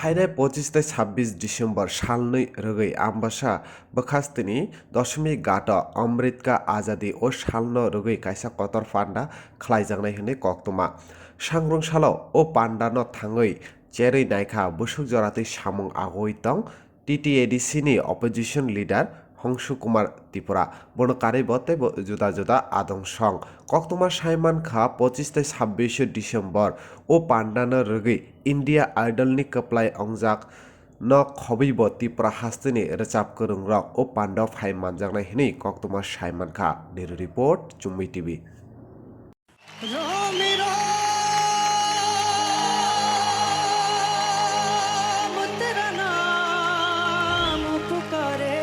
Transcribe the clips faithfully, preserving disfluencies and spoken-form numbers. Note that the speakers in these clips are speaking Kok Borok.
Phainai pochis tei sabbish December salnwi rwgwi Ambasa bwkhastini Doshmi Ghato Amrit Ka Azadi o salno rwgwi kaisa kotor panda khlaijaknai hwnwi koktwma. Sangrung salo o pandano thangwi cherwi naikha bwswk joratwi samung agoi tong T T A D C ni opposition leader Hongshu Kumar Tripura. Bono karwi bo teibo juda juda adong song. Koktwma sai mankha pochis tei sabbish December o pandano rwgwi India Idol ni kwplai ongjak no khobwi bo Tripura hasteni rwchap kwrwng rok o pando phai manjaknai hwnwi koktwma sai mankha. Bureau report, Chumui T V. रोम रोम तेरा नाम पुकारे,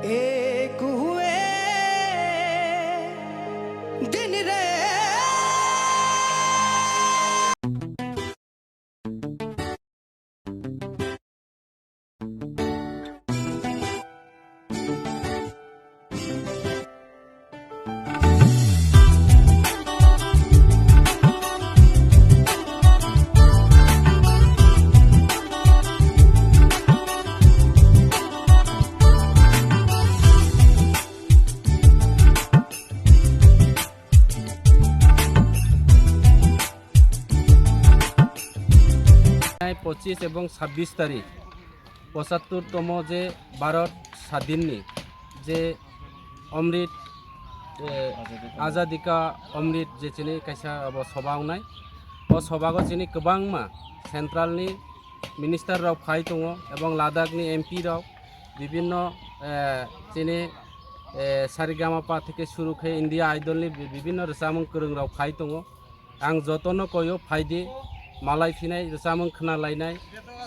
एक हुए दिन रे। Pochis ebong sabbish tarik, pochattor tomo je Bharat sadinni je Amrit, eh, Azadi Ka Amrit je chini kaisa abo soba wngnai. O sobago chini kwbangma central ni minister rok phai tongo ebong Ladakh ni M P rok bibinno, eh, chini, eh, Saregama Pa theke suru khe India Idol ni bi-, bibinno rwchapmung kwrwng rok phai tongo. Ang jotono koyo phaidi, malai phinai, rwchapmung khna lainai,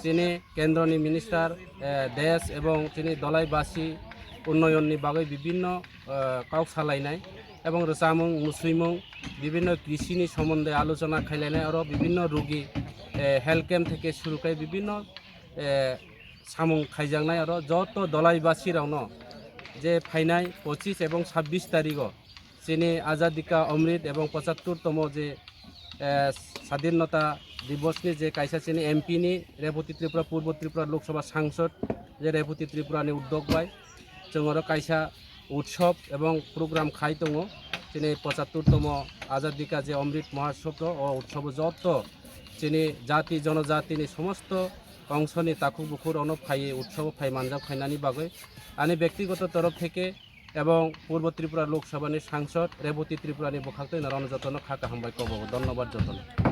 chini kendroni minister, eh, desh ebong chini dolai basi unnoyonni bagwi bibinno, eh, kok salainai ebong rwchapmung, musuimung, bibinno krishini somonde alochona khailainai, oro bibinno rugi, eh, health camp theke suru khai bibinno, eh, samung khaijaknai oro joto dolai basi rokno je phainai pochis ebong sabbish tarigo chini Azadi Ka Amrit ebong pochattor tomo je, eh, Sadhinota Divos ni je kaisa chini M P ni Repoti Tripura, Purbo Tripura Lok Sabha Sangsad je Repoti Tripura ni uddog bai chwng oro kaisa utsob ebong program khai tongo. Chini pochattor tomo Azadi Ka je Amrit Mahotsav o utsobo joto chini jati jonojati ni somosto ongsoni takhuk bukhuk rokno phaiwi utsobo phai manjak phainani bagwi ani bektigoto torof theke ebong Purbo Tripura Lok Sabha ni Sangsad Reboti Tripura ni bwkhak tei norokno jotono kha kaham bai kobogo. Dhonnobad jotono.